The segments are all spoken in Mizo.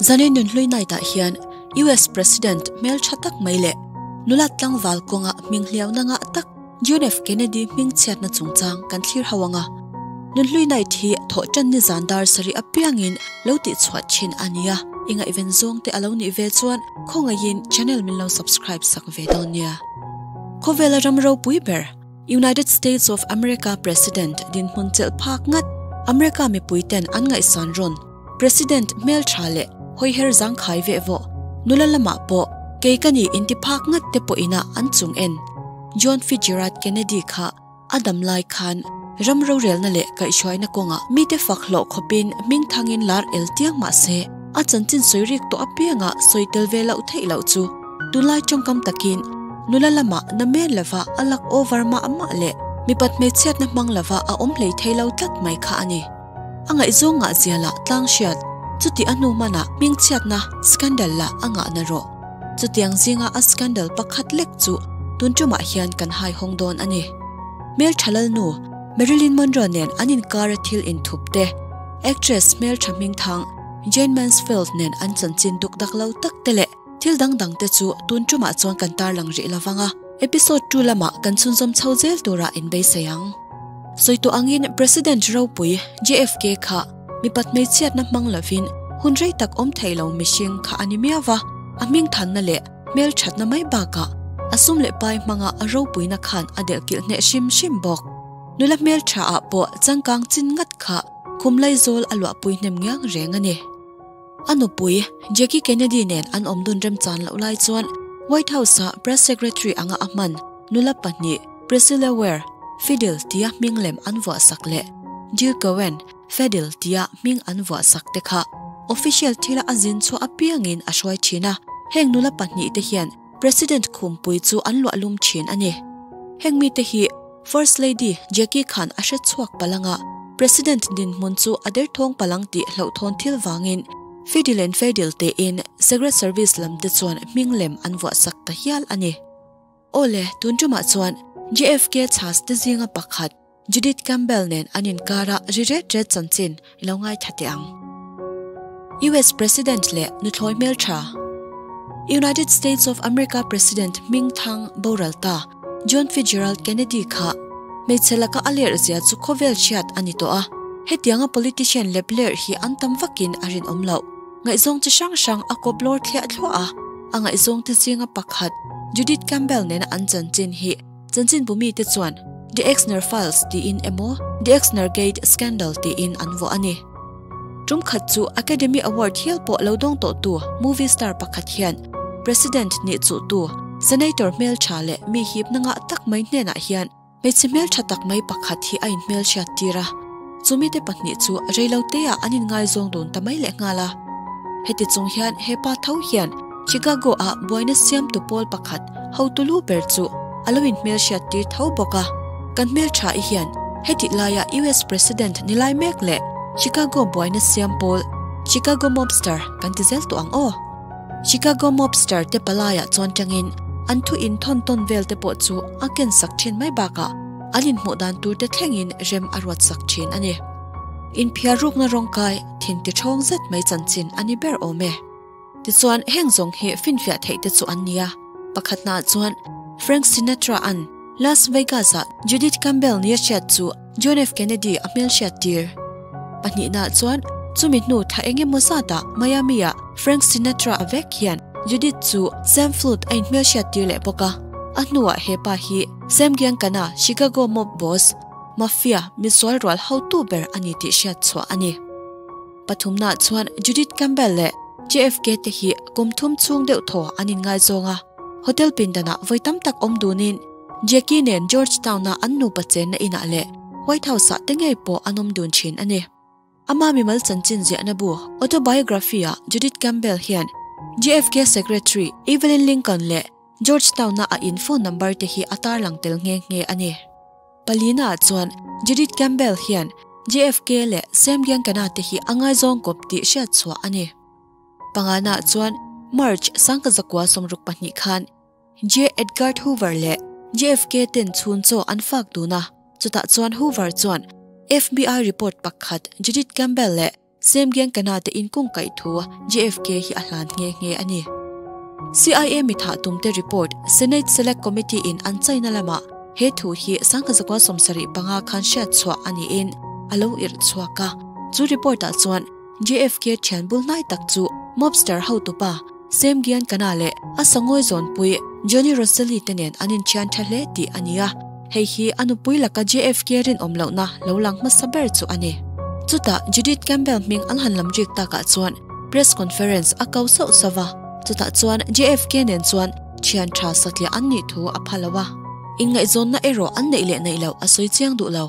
Zanin nunhlui night ah hian US President hmeltha tak mai leh nula tlangval kawnga hming hliauna ngah tak John F Kennedy hming chhiatna chungchang kan thlir ho anga. Nunhlui night hi thawh tan ni zan dar sarih apiangin lo tih chhuah thin a nia. I ngaihven zawng te a lo nih ve chuan khawngaihin channel min lo subscribe sak ve dawn nia. Khawvela ram ropui ber United States of America President dinhmun chelh phak ngat America mipui ten an ngaihsan rawn President hmeltha leh hawiher zangkhai veh vawh nula lamah pawh kei ka ni inti phak ngat te pawh ina an chung en John Fitzgerald Kennedy kha a dam lai khan ram rorelna leh kaihhruaina kawngah mite fak hlawh khawpin hming thangin lar el tiang mah se a chanchin sawi rik tawh apianga sawi tel ve loh theih loh chu tunlai tawngkam takin nula lamah na men lova a lak over mah mah leh mipat hmeichhiatna hmang lova a awm hlei thei lo tlat mai kha a ni. A ngaihzawng ngah zia lah tlang hriat, chuti a hnu hmanah hmingchhiatna scandal lah a ngahna rawh. Chutiang zinga a scandal pakhat lek chu tun tumah hian kan hai hawng dawn a ni. Hmeltha Lalnu, Marilyn Monroe nen an inkara thil inthup te, actress hmeltha hmingthang Jayne Mansfield nen an chanchin duk dak lo tak te leh thil dang dang te chu tun tumah chuan kan tarlang rih lovang a, episode 2 lamah kan chhunzawm chho zel tura inbeisei ang. Sawi tawh angin President ropui JFK kha mipat hmeichhiatna hmang lovin hun rei tak awm thei lo mihring kha a ni miau va, a hmingthanna leh hmelthatna mai bakah a sum leh pai hmanga a ropuina khan a delhkilh hneh hrim hrim bawk. Nula hmeltha ah pawh changkang chin ngat kha khum laizawl a luahpui hnem ngiang reng a ni. A nupui Jackie Kennedy nen an awm dun remchan loh lai chuan White House-a Press Secretary anga a hman nula pahnih Priscilla Ware, Fidel tia hming lem an vuah sak leh Jill Cohen, Fedel tia hming an vuah sak te kha official thila a zin chhuah apiangin a hruai thin a. Heng nula pahnih te hian President khumpui chu an luah lum thin a ni. Heng mite hi First Lady Jackie khan a hre chhuak palanga President dinhmun chu a derthawng palang tih hlauhthawn thil vangin Fidel and Fedel tein Secret Service lam te chuan hming lem an vuah sak ta hial a ni. Awle, tun tumah chuan JFK chhas te zinga pakhat Judith Campbell nen an inkara ri ret ret chanchin i lo ngaithla teh ang. US President leh nuthlawi hmeltha United States of America President hmingthang boral ta John Fitzgerald Kennedy kha hmeichhe laka a lerh zia chu khawvel hriat a ni tawh a, hetianga politician lep lerh hi an tam vakin a rinawm loh. Ngaihzawng chi hrang hrang a kawp lawr thliah thluah a, a ngaihzawng te zinga pakhat Judith Campbell nena an chanchin hi chanchinbu mite chuan The Exner Files tiin emaw The Exner Gate Scandal tiin an vuah a ni. Tum khat chu Academy Award hial pawh lo dawng tawhtu movie star pakhat hian President nih chuhtu Senator hmeltha leh mi hipna ngah tak mai hnenah hian Hmeichhe hmeltha tak mai pakhat hi a inhmelhriat tir a, chumite pahnih chu reiloteah an inngaizawng dun ta mai leh nghal a. Heti chung hian he pa tho hian Chicago ah buaina siamtu pawl pakhat hotu lu ber chu a lo inhmelhriat tir tho bawk a. Kan hmeltha i hian heti laia US President ni lai mek leh Chicago buaina siam pawl Chicago Mobster kan ti zel tawh ang aw. Chicago mobster te palaiah chuan tangin an thu in thawn tawn vel te pawh chu a ken sak thin mai bakah an inhmuh dan tur te thlengin rem a ruat sak thin a ni. Inphiar rukna rawngkai thin ti thawng zet mai chanchin a ni ber awm e. Tichuan heng zawng hi finfiah theih te chu an ni a, pakhatnaah chuan Frank Sinatra an Las Vegas-ah Judith Campbell nia hriat chu John F. Kennedy a hmelhriat tir. Pahnihnaah chuan chumi hnu thla eng emaw zatah Miami-ah Frank Sinatra a vek hian Judith chu Sam Flood a inhmelhriat tir leh bawk a. A hnuah he pa hi Sam Giancana, Chicago mob boss, mafia, misual rual hotu ber a ni tih hriat chhuah a ni. Pathumnaah chuan Judith Campbell leh JFK te hi kum thum chhung deuh thaw an inngaizawng a, hotel pindanah vawi tam tak awm dunin Jackie nen Georgetown-a an nupa chenna inah leh White House-ah te ngei pawh an awm dun thin a ni. Ama mimal chanchin ziahna bu Autobiography-ah Judith Campbell hian JFK Secretary Evelyn Lincoln leh Georgetown-a a in phone number te hi a tarlang tel nghe nghe a ni. Palina-ah chuan Judith Campbell hian JFK leh Sam Giancana te hi a ngaizawng kawp tih hriat chhuah a ni. Pangana-ah chuan March 1962 khan J. Edgard Hoover leh JFK ten chhun chaw an fak dun a, chutah chuan Hoover chuan FBI report pakhat Judith Campbell leh. Sam Giancana te inkungkaih thu JFK hi a hlan nghe nghe a ni. CIA mi thah tumte report Senate Select Committee in an chaina lamah he thu hi 1975 khan hriat chhuah a niin a lo irh chhuak a. Chu report ah chuan JFK thian bul hnai tak chu mobster hotupa Sam Giancana leh a sangawi zawnpui Johnny Rosselli te nen an inthian tha hle tih a ni a, hei hi a nupui laka JFK rinawm lohna lo lang hmasa ber chu a ni. Chutah Judith Campbell hming an han lam rik takah chuan press conference a ko sauh sauh va, chutah chuan JFK nen chuan thian tha satliah an nih thu a pha lo a, inngaihzawnna erawh an neih leh neih loh a sawi chiang duh lo.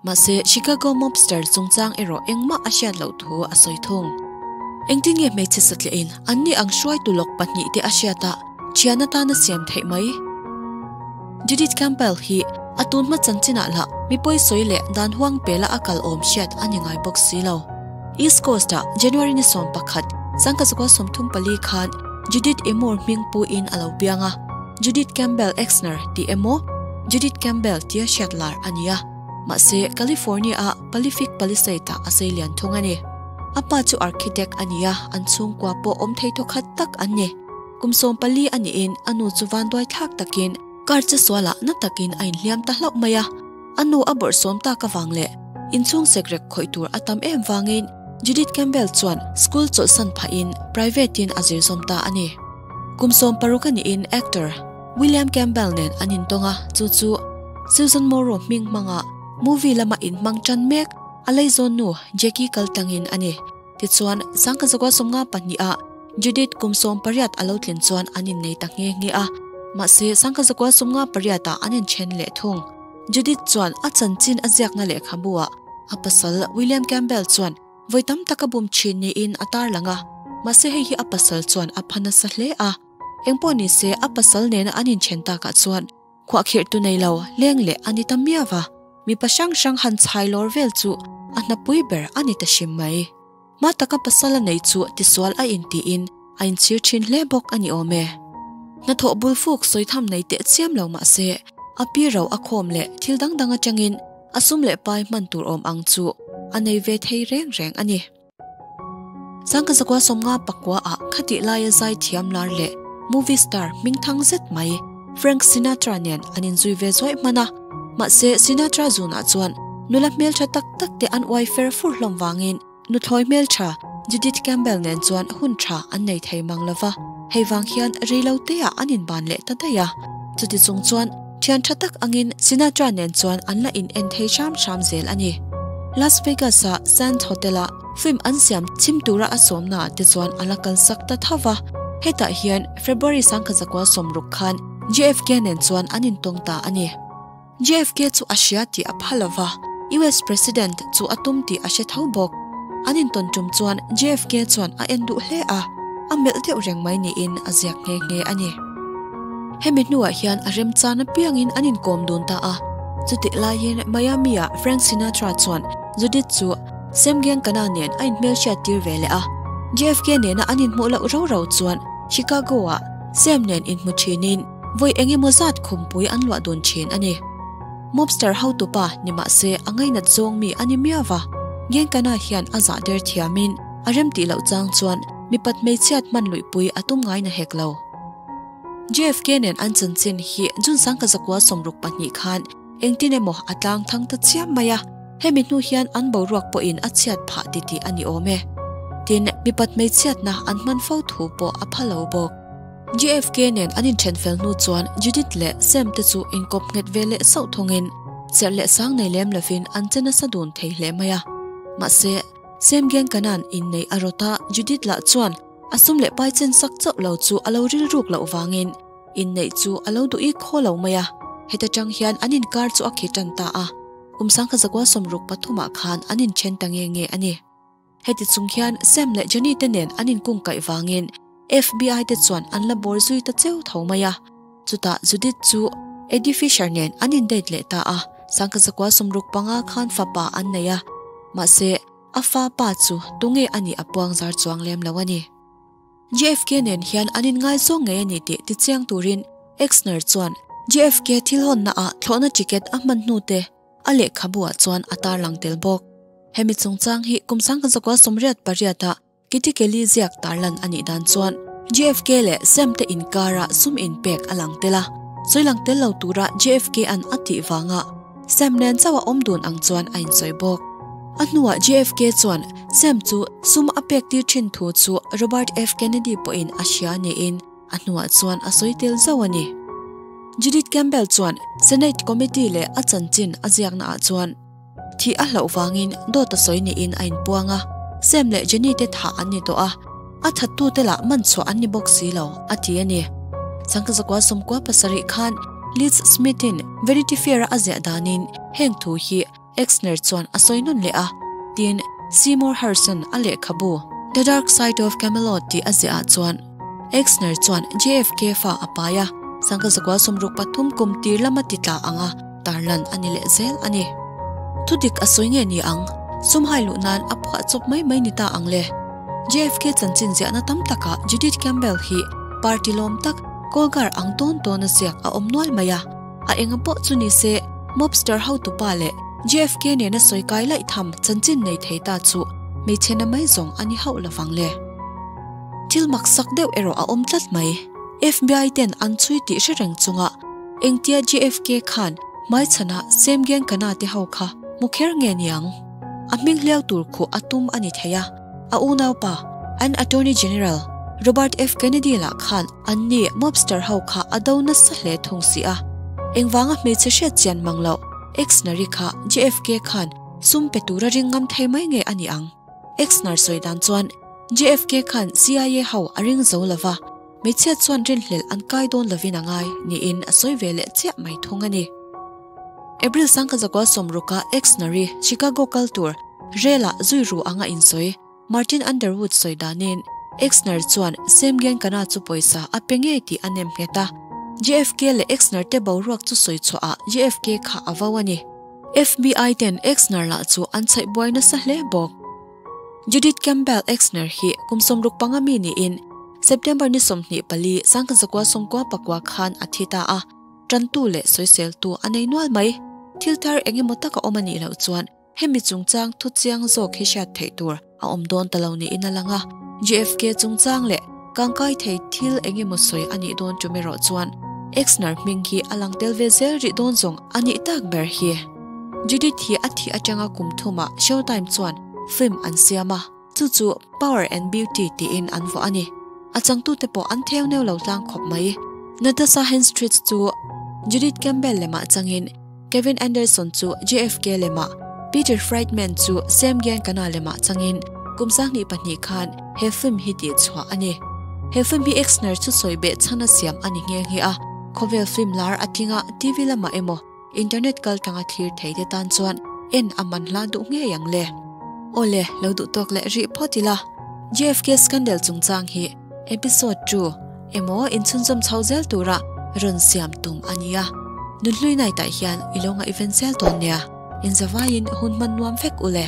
Mahse, Chicago mobster chungchang erawh engmah a hriat loh thu a sawi thung. Engtin nge hmeichhe satliahin anni ang hruaitu lawk pahnihte a hriat a, thian atana siam theih mai? Judith Campbell hi a tun hma chanchinah lah mi pawisawi leh dan huang pela a kal awm hriat a ni ngai bawk si lo. East Coast-ah January ni 11, 1934 khan Judith E. Moore hming puin a lo piang a. Judith Campbell Exner tih emaw Judith Campbell tia hriat lar a ni a, mahse California-a Pacific Palisade-ah a sei lian thung a ni. A pa chu architect a ni a, an chhungkua pawh awm thei thawkhat tak an ni. Kum 14 a niin a nu chu vanduai thlak takin car che sualah na takin a inhliam ta hlauh mai a. A nu a bawrhsawm tak avang leh inchhung sekrek khawih tur a tam em vangin Judith Campbell chuan school chawlhsan phahin private-in a zir zawm ta a ni. Kum 16 a niin actor William Campbell nen an intawng a, chu chu Susan Morrow hming hmanga movie lama inhmang tan mek a leizawn nu Jackie kaltlangin a ni. Tichuan, Sangkazakua 52 ah Judith kum 18 a lo tlin chuan an innei ta nghe nghe a, mahse Sangkazakua 58 ah an inthen leh thung. Judith chuan a chanchin a ziakna lehkhabu ah a pasal William Campbell chuan Vawi tam tak a bum thin niin a tarlang a, mahse hei hi a pasal chuan a pha nasa hle a. Engpawh ni se a pasal nena an inthen takah chuan khuahkhirh tu nei lo leng leh a ni ta miau va, mipa hrang hrang han chhai lawr vel chu a hnapui ber a ni ta hrim mai. Hma taka pasal a nei chu tisual a intiin a inchhir thin hle bawk a ni awm e. Hnathawh bul fuk sawi tham nei teh chiam lo mahse a pi ro a khawm leh thil dang dang atangin A sum leh pai hman tur awm ang chu a nei ve thei reng reng a ni. Sangkazakua 59 ah khatih laia zai thiam lar leh movie star hmingthang zet mai Frank Sinatra nen an inzui ve zuaih hman a. Mahse Sinatra zunah chuan nula hmeltha tak tak te an uai fer fur hlawm vangin Nuthlawi hmeltha Judith Campbell nen chuan hun tha an nei thei mang lo va, hei vang hian reilo teah an inban leh ta daih a. Chuti chung chuan thian tha tak angin Sinatra nen chuan an la in en thei hram hram zel a ni. Las Vegas-a Sands Hotel-a film an siam chhim tura a sawmnaah te chuan a la kalsak ta tho va, hetah hian February 1960 khan JFK nen chuan an intawng ta a ni. JFK chu a hria tih a pha lo va, US President chu a tum tih a hre tho bawk. An intawn tum chuan JFK chuan a en duh hle a, a melh deuh reng mai niin a ziak nghe nghe a ni. Hemi hnuah hian a remchan apiangin an inkawm dun ta a, chutih laiin Miami-ah Frank Sinatra chuan Judith chu Sam Giancana nen a inhmelhriat tir ve leh a. JFK nena an inhmuh loh rau rau chuan Chicago-ah Sam nen inhmu thinin, Vawi eng emaw zat khumpui an luah dun thin a ni. Mobster hotupa ni mah se a ngainat zawng mi a ni miau va, Giancana hian a zah der thiamin a remtih loh chang chuan mipat hmeichhiat hman luihpui a tum ngai na hek lo. JFK nen an chanchin hi June 1962 khan engtin emaw a tlang thang ta chiam mai a, hemi hnu hian an boruak pawhin a chhiat phah titih a ni awm e. Tin, mipat hmeichhiatna an hman fo thu pawh a pha lo bawk. JFK nen an inthen fel hnu chuan Judith leh Sam te chu inkawp nghet ve leh sauh thungin serh leh sang nei lem lovin an che nasa dun thei hle mai a. Mahse, Sam Giancana'n inneih a rawt a, Judith lah chuan a sum leh pai chen sak chauh lo chu a lo rilruk loh vangin inneih chu a lo duh ik haw lo mai a, heta tang hian an inkar chu a khi tan ta a, kum 1963 ah khan an inthen ta nge nge a ni. Heti chung hian Sam leh Jenny te nen an inkungkaih vangin FBI te chuan an la bawr zui ta cheu tho mai a. Chutah Judith chu Eddie Fisher nen an in date leh ta a, 1965 khan fapa an nei a, mahse a fa pa chu tunge a nih a puang zar chuang lem lo a ni. JFK nen hian an inngaizawng ngei a ni tih tichiang turin Exner chuan JFK thil hawnna ah thlawhna ticket a hman hnu te, A lehkhabu ah chuan a tarlang tel bawk. Hemi chungchang hi kum 1988 a Kitty Kelly ziak tarlan a nih dan chuan JFK leh Sam te inkara sum inpek a lang tel a, sawi lang tel lo tura JFK an a tih vanga Sam nen chauh a awm dun ang chuan a insawi bawk. A hnuah JFK chuan Sam chu sum a pek tir thin thu chu Robert F. Kennedy pawhin a hria niin a hnuah chuan a sawi tel zauh a ni. Judith Campbell chuan Senate Committee leh a chanchin a ziakna ah chuan thih a hlauh vangin dawt a sawi niin a inpuang a, Sam leh Jenny te thah an ni tawh a, a thattute lah man chhuah an ni bawk si lo, a ti a ni. Sangkazakua 97 khan Liz Smith-in Vanity Fair-a a ziah danin heng thu hi Exner chuan a sawi nawn leh a, tin, Seymour Hersh-a'n a lehkhabu The Dark Side of Camelot tih a ziah ah chuan Exner chuan JFK fa a pai a, 1963 kum tir lama ti tla anga tarlan a ni leh zel a ni. Thudik a sawi nge ni ang, sum hai luh nan a phuah chawp mai mai ni ta ang le. JFK chanchin ziahna tam takah Judith Campbell hi party lawm tak Colgar ang tawn tawna ziak a awm nual mai a. A enga pawh chu ni se, mobster hotupa leh JFK nena sawi kai laih tham chanchin nei thei ta chu hmeichhe na mai zawng a ni hauh lovang le. Thil mak sak deuh erawh a awm tlat mai. FBI ten an chhui tih hre reng chunga engtia JFK khan hmaichhana Sam Giancana te ho kha hmu kher nge niang? A hming hliau tur khuh a tum a ni thei a, a unaupa, an Attorney General, Robert F. Kennedy lah khan an ni mobster ho kha a do nasa hle thung si a. Engvanga hmeichhe hriat chian mang loh Exner-i kha JFK khan sum pe tura ring ngam thei mai nge a ni ang? Exner sawi dan chuan JFK khan CIA ho a ring zo lo va, hmeichhia chuan rinhlelh an kai dawn lovin a ngai niin a sawi ve leh chiah mai thung a ni. April 1960 Exner-i Chicago kal tur Rel-ah zui ru anga insawi Martin Underwood sawi danin Exner chuan Sam Giancana chu pawisa a pe ngei tih a nem nghet a. JFK leh Exner te boruak chu sawi chhuahah JFK kha a vo a ni. FBI ten Exner lah chu an chhaih buai nasa hle bawk. Judith Campbell Exner hi kum 65 mi niin September ni 24, 1999 khan a thi ta a, tantu leh sawiseltu a nei nual mai. Thil thar eng emaw taka awm a nih loh chuan Hemi chungchang thu chiang zawk hi hriat theih tur a awm dawn ta lo niin a lang a, JFK chungchang leh kangkai thei thil eng emaw sawi a nih dawn tum erawh chuan Exner hming hi a lang tel ve zel rih dawn zawng a nih tak ber hi. Judith hi a thih atanga kum thumah Showtime chuan film an siam a, chu chu Power and Beauty tiin an vuah a ni. A changtute pawh an theu neu lo tlang khawp mai. Natasha Henstridge chu Judith Campbell lemah changin Kevin Anderson chu JFK lemah, Peter Friedman chu Sam Giancana lemah changin kum 22 khan he film hi tih chhuah a ni. He film hi Exner chu sawi beh chhan a siam a ni nghe nghe a, khawvel film lar a tlinga TV lamah emaw internet kal tanga thlir thei te tan chuan en a man hla duh ngei ang le. Awle, lo duh tawk leh rih phawt ila. JFK scandal chungchang hi episode 2 emaw inchhunzawm chho zel tura rawn siam tum a nia. Nunhlui nai tah hian i lo ngaihven zel dawn nia. Inzavaiin hun hman nuam vek u le.